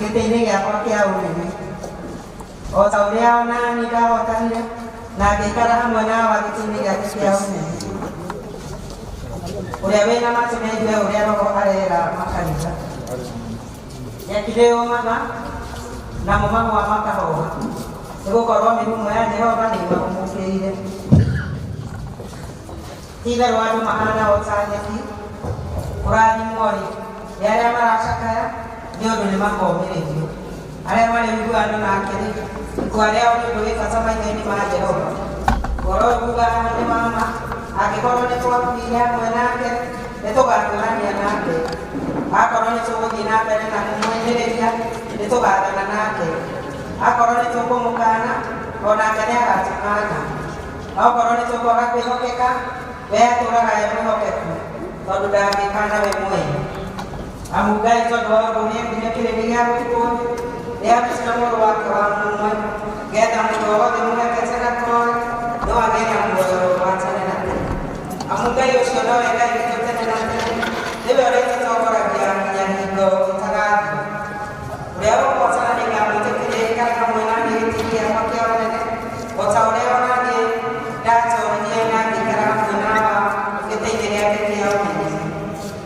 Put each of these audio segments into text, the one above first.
gĩtĩ-inĩ gĩakwa kĩa ũnene o ta ũrĩa ona niĩ ndahotanire na ngĩikara hamwe na Awa gĩtĩ-inĩ gĩake kĩa ũnene. Ũrĩa wĩna matũ nĩaigue ũrĩa Roho arera makanitha. Nyeki nĩyũmaga namo mahũa makahoha, nĩgũkorwo mĩhũmũ ya Jehova nĩĩmahũmũkĩire. Ti-itherũ andũ mahana o ta nyeki, kũrathimwo-rĩ, nĩ arĩa maracakaya, nĩ ũndũ nĩmakomĩrĩrio. Arĩa marĩ ũiguano nake-rĩ, itua rĩao nĩ ũndũ wĩ bata maitho-inĩ ma Jehova. Ũhoro ũyũ nguuga haha nĩ wa ma, angĩkorwo nĩtwakuire hamwe nake, nĩtũgatũũrania nake. Akorwo nĩtũgũthiĩ na mbere na kũmũũmĩrĩria, nĩtũgaathana nake. Akorwo nĩtũkũmũkaana, o nake nĩagatũkaana. Okorwo nĩtũkwaga kwĩhokeka, we atũũraga e mwĩhokeku, tondũ ndangĩkaana we mwene. Amu Ngai tondũ wa ũndũ ũrĩa endire kĩrĩndĩ gĩa gũkũ thĩ, nĩarutire Mũrũ wake wa mũmwe, nĩgetha mũndũ o wothe ũmwĩhokete ndakoore, no agĩe na muoyo wa tene na tene. Amu Ngai ũcio nowe Ngai witũ tene na tene, nĩwe ũrĩtũtongoragia nginya hingo ĩtagathira. Ũrĩa ũkũhootana nĩngamwĩtĩkĩria aikare hamwe na niĩ gĩtĩ-inĩ gĩakwa kĩa ũnene, o ta ũrĩa o na niĩ ndaatooririe na ngĩikara hamwe na Awa gĩtĩ-inĩ gĩake kĩa ũnene.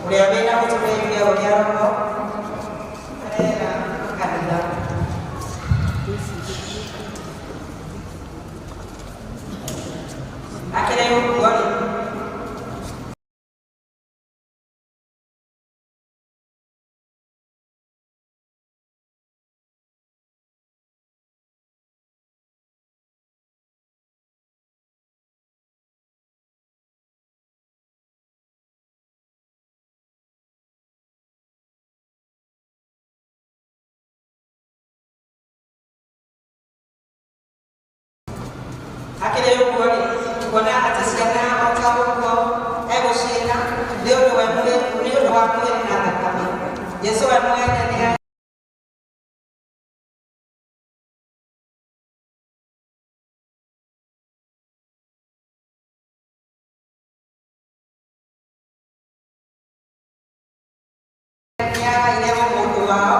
Ũrĩa wĩ na gũtũ nĩaigue ũrĩa Roho arera makanitha. Akĩrĩ ũguo-rĩ, Akĩrĩ ũguo-rĩ, kuona atĩ ciana o ta ũguo egũciĩka nĩ ũndũ we nĩ ũndũ wa mwĩrĩ na thakame, Jesũ we mwene nĩ nĩagaire ũmũndũ wao.